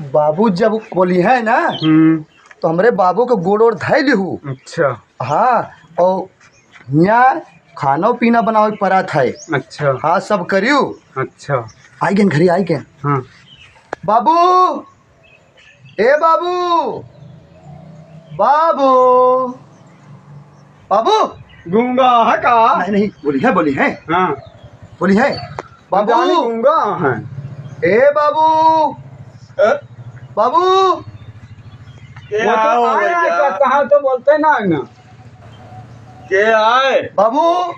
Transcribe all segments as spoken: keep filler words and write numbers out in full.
बाबू जब बोली है ना, हम्म। तो हमरे बाबू के गोड़ ओड़ धइ लिहू। अच्छा। हाँ, और यहाँ खाना पीना बनावे के पड़त है। अच्छा। हाँ, सब करियो। अच्छा। आई गेन घरे, आई गेन। हाँ। बाबू, ए बाबू, बाबू, बाबू। गूंगा है का? नहीं, नहीं, बोली है, बोली है। हाँ। बोली है। बाबू। जानी गूंगा है। ए बाबू। ए? बाबू। के वो तो आओ आए, आए, भैया? का-, कहाँ तो बोलते ना है ना। के आए? बाबू।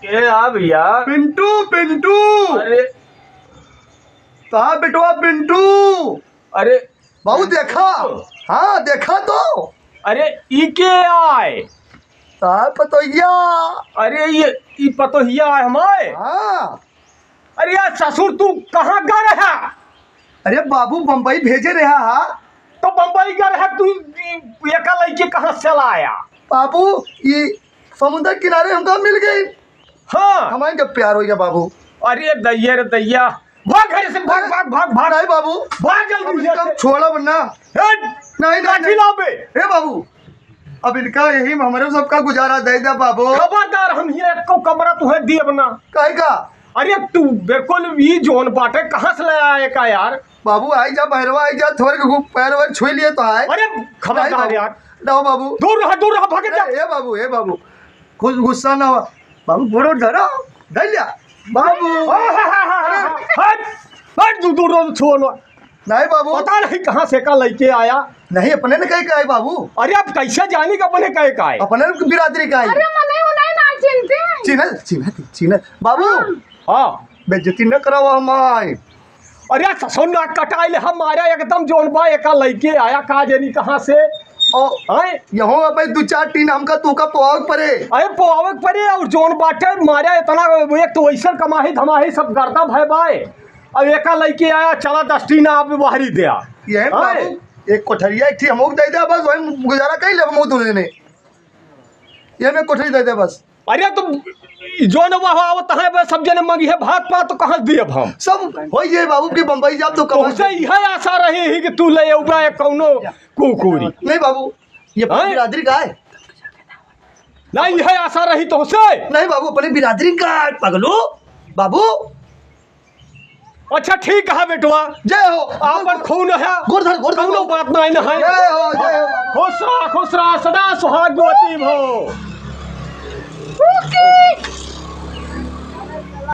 के आ भैया? पिंटू, पिंटू। अरे। कहाँ बेटवा पिंटू? अरे। बाबू देखा। हाँ, देखा तो। अरे, ई के आए? तार पतोहिया। अरे, ये, ई पतोहिया आए हमारे? हाँ। अरे यार ससुर, तू कहाँ गए रहा? अरे बाबू, बम्बई भेजे रहा हा। तो बम्बई गए रहा तू, ई एका लइके कहाँ से चला आया? बाबू, ई समुंदर किनारे हमका मिल गई। हाँ। हमारे जब प्यार हो गया बाबू। अरे दैया रे दैया, भाग घर से, भाग, भाग, भाग, भाग। नहीं बाबू। भाग जल्दी अब से। इनका हम छोड़ब ना। हट। नहीं, नहीं, लाठी नहीं। लाओ बे। ए बाबू, अब इनका यही में हमरे सबका गुजारा दे दे बाबू। खबरदार, हम ये एको कमरा तुहे दियब ना। काहे का? अरे तू बिल्कुल ई जौन बाटे कहाँ से ले आए का यार? बाबू आई जा, बहरवा आई जा, थोड़े के पैर वैर छुई लिए तो आए। अरे खबरदार नहीं बाबू। यार। ना बाबू। दूर रहा, दूर रहा, भागे जा। ए, ए बाबू, ए बाबू, कुछ गुस्सा ना हो। बाबू, गोड़ो धरो, धर लिया। बाबू। हट, हट, तू दूर रहो, छोड़ लो। नहीं बाबू। पता नहीं कहाँ से का लइके आया। नहीं, अपने ने कहे का है बाबू। अरे, अब कैसे जानी कि अपने कहे का है? अपने बिरादरी का है। अरे, मने उन्हें ना चिन्हते। चिन्ह, चिन्ह, चिन्ह। बाबू। हाँ। बेइज्जती न करावा हमार। अरे ससुर नाक कटाइल हमारा एकदम, जौन बा एका लइके आया का जानी कहाँ से। ओ, हैं? यहो अबे दू चार टीन हमका तू का पोआवे के परे। अरे पोआवे के परे, और जौन बाटे मारा इतना, एक तो वैसन कमाही धमाही सब गर्दा भय बाए। अब एका लइके आया, चला दस टीन आप बाहरी दे आ। ये हैं? बाबू, एक कोठरिया एक ठी हमको दे दे, बस वही गुजारा कर ले हम दो जने। ये में कोठरी दे दे बस। अरे तो जौन वह आवत है, बस सब जने मंगी है भात पात, तो कहाँ से दियब हम? सब हो ये बाबू के बम्बई जाब तो कहाँ तोहसे से? यह आशा रही है कि तू ले अउबा एक कौनो कुकुरी। नहीं बाबू, ये अपने हैं? बिरादरी का है। नहीं, यह आशा रही तोहसे। नहीं बाबू, अपने बिरादरी का है, पगलू। बाबू। अच्छा ठीक है बेटवा। जय हो। आपन खून है। गोड़ धर, गोड़ धर। कौनो बात नहीं न है। जय हो, जय हो। खुश रहा, खुश रहा, सदा सुहागवती भव। फूकी,